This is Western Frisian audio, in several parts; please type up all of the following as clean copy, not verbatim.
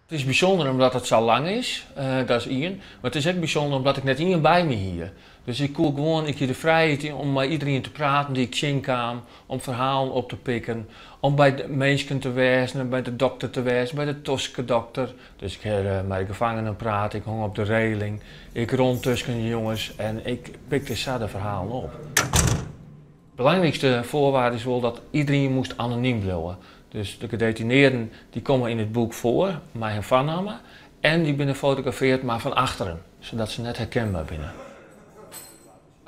It is bysûnder omdat it sa lang is, dat is ien. Mar it is ek bysûnder omdat ik net ien by my hie. Dus ik koe gewoan, ik hie de frijheid om mei iderien te praten dy't ik tsjinkaam, om ferhalen op te pikken, om by de minsken te wêzen, by de dokter te wêzen, by de toskedokter. Dus ik ha mei de gefangenen praat, ik hong op de reling, ik rûn tusken de jonges en ik pikte sa de ferhalen op. Belangrykste foarwaarde is wol dat iderien moast anonym bliuwe. Dus de gedetinearden dy komme yn it boek foar mei har foarnamme en dy binne fotografearre mar fan achteren, sadat se net herkenber binne.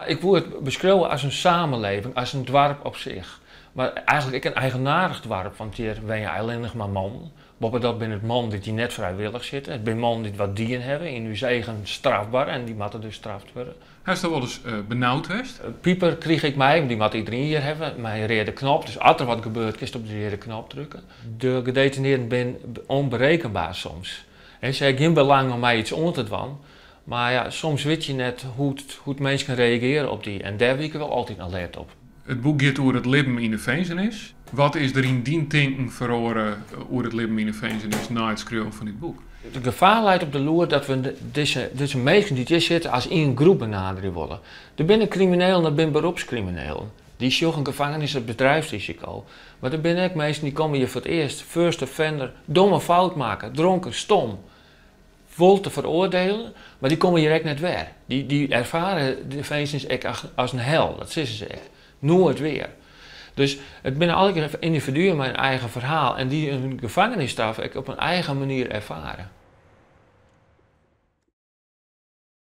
Ik woe it beskriuwe as in samenleving, as in doarp op sich. Mar eigentlik ek in eigenaardich doarp, want hjir wenje allinnich mar mannen. Boppedat binne it mannen dy't hjir net frijwillich sitte. It binne mannen dy't wat dien hawwe, yn ús eagen strafber en dy moatte dus straft wurde. Hasto wolris benaud west? Piper krige ik mei, want dy moat iderien hjir hawwe, mei in reade knop. Dus as der wat gebeurt, kinst op de reade knop drukke. De gedetinearden binne onberekenbaar soms. En se hawwe gjin belang om my iets oan te dwaan, mar ja, soms wit je net hoe't minsken reagearje op dy en dêr wie ik wol altyd alert op. It boek giet oer it libben yn de finzenis. Wat is der yn dyn tinken feroare oer it libben yn de finzenis nei it skriuwen fan dit boek? It gefaar leit op de loer dat we dizze minsken dy't hjir sitte as ien groep benaderje wolle. Der binne kriminelen, dat binne beropskriminelen. Dy sjogge in gefangenis as bedrijfsrisiko. Mar der binne ek minsken dy komme hjir foar it earst, first offender, domme fout makke, dronken, stom. Wol te feroardielen, mar dy komme hjir ek net wer. Dy erfare de finzenis ek as in hel, dat sizze se ek. Noait wer. Dus it binne allegear yndividuen mei in eigen ferhaal en dy't in gefangenisstraf ek op in eigen manier erfare.